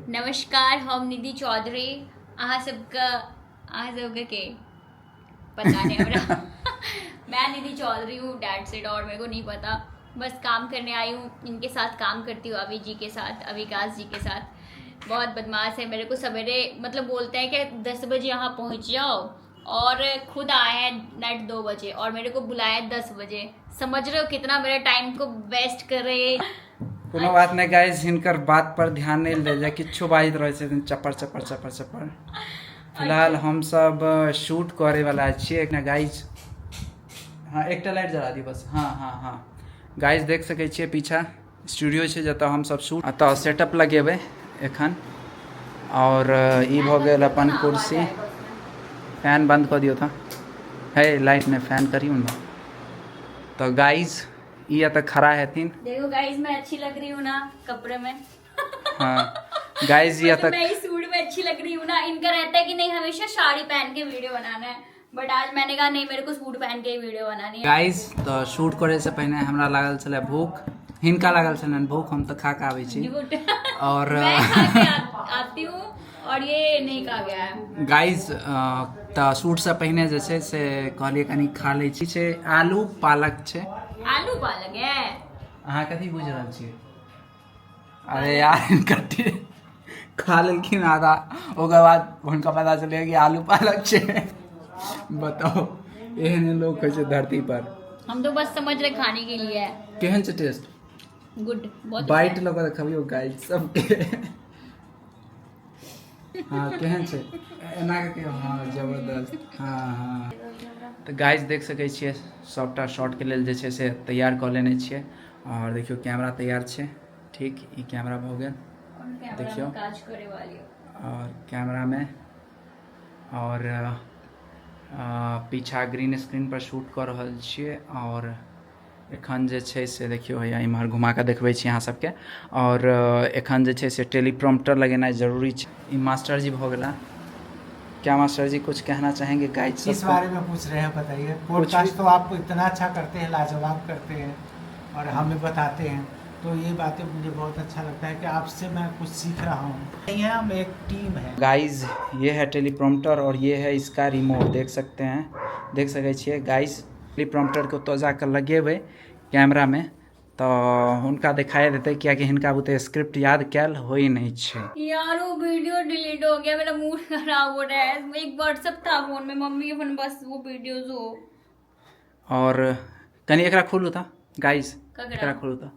नमस्कार, हम निधि चौधरी। अहाँ सबके के पता नहीं हमरा। मैं निधि चौधरी हूँ, that's it. और मेरे को नहीं पता, बस काम करने आई हूँ। इनके साथ काम करती हूँ, अभी जी के साथ, अविकास जी के साथ। बहुत बदमाश है। मेरे को सवेरे मतलब बोलते हैं कि 10 बजे यहाँ पहुँच जाओ और खुद आए हैं नाइट 2 बजे और मेरे को बुलाया 10 बजे। समझ रहे हो कितना मेरे टाइम को वेस्ट कर रहे हैं? कोनो बात नहि गाइज, हिनकर बात पर ध्यान नहि लेल जाय। किछो बाजैत रहै छथिन, चपर चपर चपर चपर। फिलहाल हमसब शूट करे वाला छियै एकना गाइज। हाँ, एकटा लाइट जरा दी बस। हाँ, गाइज, देख सकै छियै, पीछा स्टूडियो छै जतऽ हमसब शूट एतऽ सेटअप लगेबै एखन। और ई भऽ गेल अपन कुर्सी। फैन बंद कऽ दियौ तऽ हे लाइट नहि, फैन करियौ ने। तऽ गाइज, ई एतऽ खड़ा हेथिन। देखो गाइस, मैं अच्छी लग रही हूँ ना कपड़े में? हाँ गाइज, ये मतलब तक मैं इस सूट में अच्छी लग रही हूँ ना? इनका रहता है कि नहीं, हमेशा साड़ी पहन के वीडियो बनाना है, बट आज मैंने कहा, नहीं, मेरे को सूट पहन के ही वीडियो बनानी है। गाइज, तऽ शूट करे से पहिने हमरा लागल छलै भूख, हिनका लागल छलनि भूख। हम तऽ खा कऽ आबै छी। झूठ। और मैं खा के आती हूँ और ये नहीं खा गया है। गाइज, तऽ शूटसँ पहिने जे छै से कहलियै कनि खा लै छी। छै आलू पालक छै। आलू पालक है। अहाँ कथी बुझि रहल छियै? अरे यार, हिनकर खा लेलखिन आधा, ओकर बाद हुनका पता चललै कि आलू पालक छै। बताउ, एहन लोक होइ छै धरती पर? हम तो बस समझ रहे खाने के लिए है। केहन छै टेस्ट? गुड, बहुत। बाइट लऽ कऽ देखबियौ गाइज सबके। हाँ, केहन छै? एना के? हाँ, जबरदस्त। हाँ, तऽ गाइज, देख सकै छियै, सबटा शॉटके लेल जे छै से तैयार कऽ लेने छियै। आओर देखियौ, कैमरा तैयार छै। ठीक, ई कैमरा भऽ गेल। और कैमरा देखियौ। में काज करे वाली हो। और कैमरामे और पीछा ग्रीन स्क्रीन पर शूट कऽ रहल छियै। और एखन जे छै से देखियौ, हैया इम्हर घुमा कऽ देखबै छी अहाँ सबके। और एखन जे छै से टेलीप्रॉम्प्टर लगेनाइ जरूरी छै। ई मास्टर जी भऽ गेला। क्या मास्टर जी, कुछ कहना चाहेंगे गाइड किस सबको? बारे में पूछ रहे हैं, बताइए। पॉडकास्ट तो आप इतना अच्छा करते हैं, लाजवाब करते हैं और हमें बताते हैं, तो ये बातें मुझे बहुत अच्छा लगता है कि आपसे मैं कुछ सीख रहा हूँ। नहीं है, हम एक टीम है। गाइज, ये है टेलीप्रॉम्प्टर और ये है इसका रिमोट। देख सकते हैं, देख सकै छियै गाइज। टेलीप्रॉम्प्टरके ओतऽ जाकऽ लगेबै कैमरामे तऽ हुनका देखाई देतै, कियाकि हिनका बुते स्क्रिप्ट याद कयल होइ नहि छै। यार, वो वीडियो डिलीट हो गया, मेरा मूड खराब हो रहा है। एक व्हाट्सएप था फोन में, मम्मी के फोन, बस वो वीडियोस हो। और कनि एकरा खोलू तऽ गाइज। ककरा? एकरा खोलू तऽ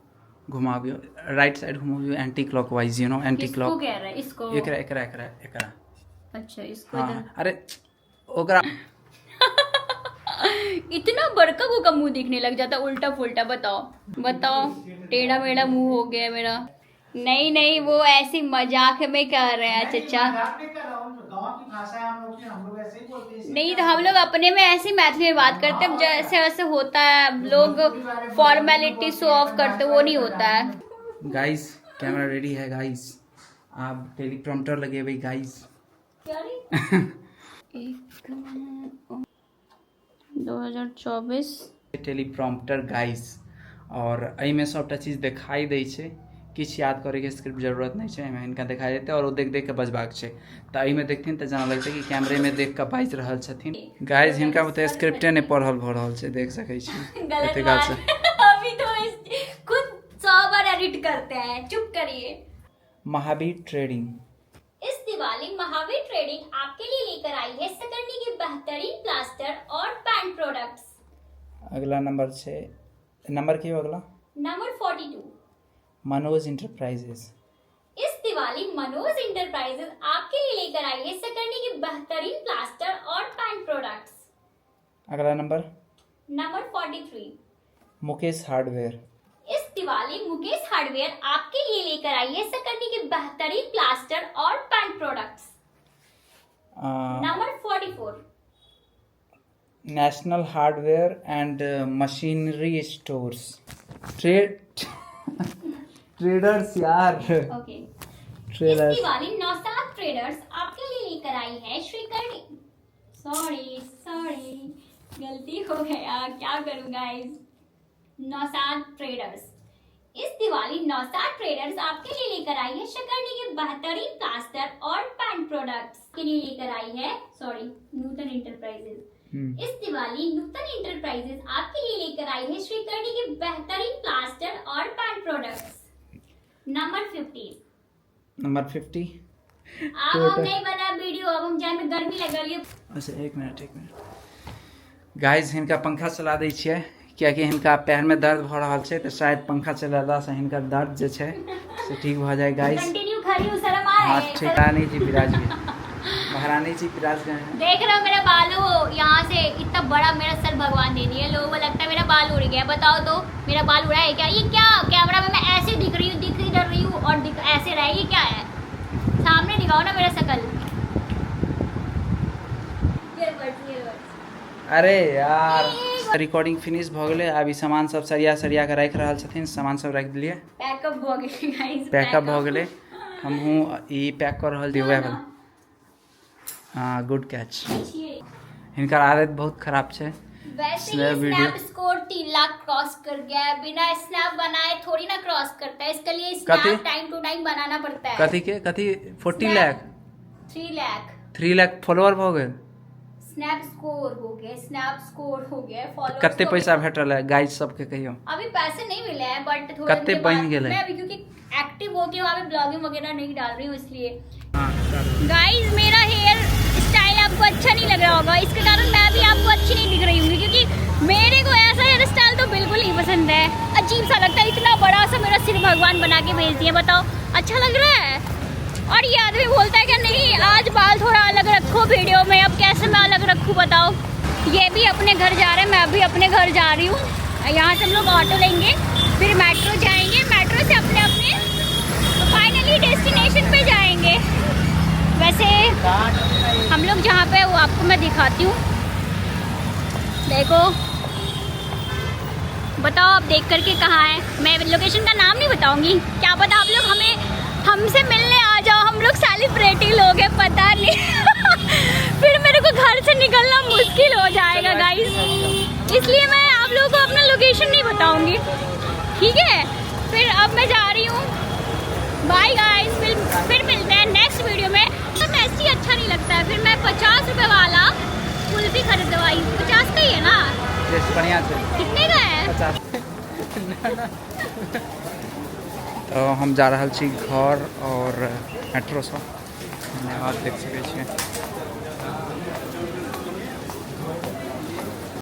घुमाबियौ, राइट साइड घुमाबियौ, anti clockwise, you know, anti किसको क्लॉक। कह रहा है इसको? एकरा, एकरा, एकरा, एकरा। अच्छा, इसको? हाँ। इधर? अरे, ओकरा। इतना बड़का को का मुंह दिखने लग जाता उल्टा फुल्टा। बताओ, बताओ, टेढ़ा मेढ़ा मुंह हो गया मेरा। नहीं नहीं, वो ऐसे ही मजाक में कर रहे हैं चचा। मजाक नहीं कर रहा हूँ, गाँव की भाषा है हम लोग की, हम लोग ऐसे ही बोलते हैं। नहीं तो हम लोग अपने में ऐसे ही मैथिली में बात करते हैं। जैसे वैसे होता है, लोग फॉर्मेलिटी शो ऑफ करते, वो नहीं होता है। गाइस, कैमरा रेडी है गाइस, आप टेलीप्रॉम्प्टर लगेबै गाइस। एक 2024। टेलीप्रॉम्प्टर गाइस, और एहिमे सबटा चीज देखाई दै छै। किछु याद करैके स्क्रिप्ट जरूरत नहि छै। एहिमे हिनका देखाई देतै और ओ देख देख के बजबाक छै। तऽ एहिमे देखथिन तऽ जेना लगतै कि कैमरेमे देख कऽ बाजि रहल छथिन। गाइस, हिनका बुते स्क्रिप्टे नहि पढ़ल भऽ रहल छै, देख सकै छी। गलत एतेक बात। से अभी तो खुद 100 बार एडिट करते हैं, चुप करिए। महावीर ट्रेडिंग। इस दिवाली महावीर ट्रेडिंग आपके लिए लेकर आई है सकरनी के बेहतरीन प्लास्टर और पेंट प्रोडक्ट्स। अगला नंबर छै, नंबर की हो अगला? नंबर 42। मनोज इंटरप्राइजेस। इस दिवाली मनोज इंटरप्राइजेस आपके लिए लेकर आई है सकरनी के बेहतरीन प्लास्टर और पेंट प्रोडक्ट्स। अगला नंबर? नंबर 43। मुकेश हार्डवेयर। इस दिवाली मुकेश हार्डवेयर आपके लिए लेकर आई है सकरनी के बेहतरीन प्लास्टर और paint products. Number 44। National hardware and machinery stores, traders यार। ओके। इस ट्रेडर्स। दिवाली नौसाद ट्रेडर्स आपके लिए लेकर आई है श्री करणी, सॉरी सॉरी, गलती हो गया, क्या करूं गाइस। नौसाद ट्रेडर्स। इस दिवाली नौसाद ट्रेडर्स आपके लिए लेकर आई है शकरनी के बेहतरीन प्लास्टर और पेंट प्रोडक्ट्स के लिए लेकर आई है, सॉरी, नूतन इंटरप्राइजेज। इस दिवाली नूतन इंटरप्राइजेज आपके लिए लेकर आई है श्रीकर्णी के बेहतरीन प्लास्टर और पेंट प्रोडक्ट्स। नंबर 50। नंबर 50। अब हम नहीं बना वीडियो, अब हम जाए में गर्मी लग रही है। अच्छा, एक मिनट, एक मिनट। गाइस, हिनका पंखा चला दै छियै, कियाकि हिनका पैरमे दर्द भऽ रहल छै, तऽ शायद पंखा चलेलासँ हिनकर दर्द जे छै से ठीक भऽ जाय। गाइस, कंटिन्यू खड़ी हूँ, शर्म आ रहा हाँ है। ठीक। महारानी जी विराज गए, महारानी जी विराज गए हैं। देख रहे हो मेरा बाल, वो यहाँ से इतना बड़ा मेरा सर भगवान दे दिया। लोगों को लगता है मेरा बाल उड़ गया। बताओ तो मेरा बाल उड़ा है क्या? ये क्या कैमरा में मैं ऐसे दिख रही हूँ, दिख इधर रही हूँ और दिख ऐसे रहा है, ये क्या है? सामने दिखाओ ना मेरा शकल। Earbuds, earbuds। अरे यार, रिकॉर्डिंग फिनिश भऽ गेलै। आब ई सामान सब सरिया सरिया कऽ राखि रहल छथिन। सामान सब राखि देलियै। पैकअप भऽ गेलै गाइस। पैकअप भऽ गेलै। हमहूँ ई पैक कऽ रहल छी। वएह वाला, हाँ, गुड कैच। हिनकर आदत बहुत खराब छै। वैसे ही snap video. Snap score 3 lakh cross कर गया है। बिना स्नैप बनाए थोड़ी ना क्रॉस करता है। इसके लिए कथी? स्नैप टाइम टू टाइम बनाना पड़ता है। कथी के कथी 40 Snap। Lakh? 3 lakh. 3 lakh follower भऽ गेल। स्नैप स्कोर हो गया, स्नैप स्कोर हो गया। फॉलोअर्स। कते पैसा भेटल है गाइस सबके, कहियो। अभी पैसे नहीं मिले हैं, बट थोड़े कत्ते दिन के बाद- बनि गेलै? मैं अभी क्योंकि एक्टिव हो के वहाँ पे ब्लॉगिंग वगैरह नहीं डाल रही हूँ, इसलिए। हाँ। गाइस, मेरा हेयर स्टाइल आपको अच्छा नहीं लग रहा होगा। इसके कारण मैं भी आपको अच्छी नहीं दिख रही होंगी, क्योंकि मेरे को ऐसा हेयर स्टाइल तो बिल्कुल नहीं पसंद है। अजीब सा लगता है। इतना बड़ा सा मेरा सिर भगवान बना के भेज दिया, बताओ अच्छा लग रहा है? और ये आदमी बोलता है कि नहीं, आज बाल थोड़ा अलग रखो वीडियो में। अब कैसे मैं अलग रखूँ, बताओ? ये भी अपने घर जा रहे हैं, मैं भी अपने घर जा रही हूँ। यहाँ से हम लोग ऑटो लेंगे, फिर मेट्रो जाएंगे, मेट्रो से अपने अपने फाइनली डेस्टिनेशन पे जाएंगे। वैसे हम लोग जहाँ पे है, वो आपको मैं दिखाती हूँ। देखो, बताओ आप देख करके कहाँ है। मैं लोकेशन का नाम नहीं बताऊंगी। क्या पता आप लोग हमें हमसे मिलने आ जाओ। हम लोग सेलिब्रिटी लोग हैं, पता नहीं, फिर मेरे को घर से निकलना मुश्किल हो जाएगा गाइस। इसलिए मैं आप लोगों को अपना लोकेशन नहीं बताऊंगी, ठीक है? फिर अब मैं जा रही हूँ। बाय गाइस, फिर मिलते हैं नेक्स्ट वीडियो में। तो टेस्टी अच्छा नहीं लगता है। फिर मैं 50 रुपये वाला कुल्फी खरीदवाई। 50 का ही है ना? टेस्ट बढ़िया छै। कितने का है? 50। तो हम जा रहल छी घर और मेट्रोसँ। धन्यवाद, देख सकै छियै।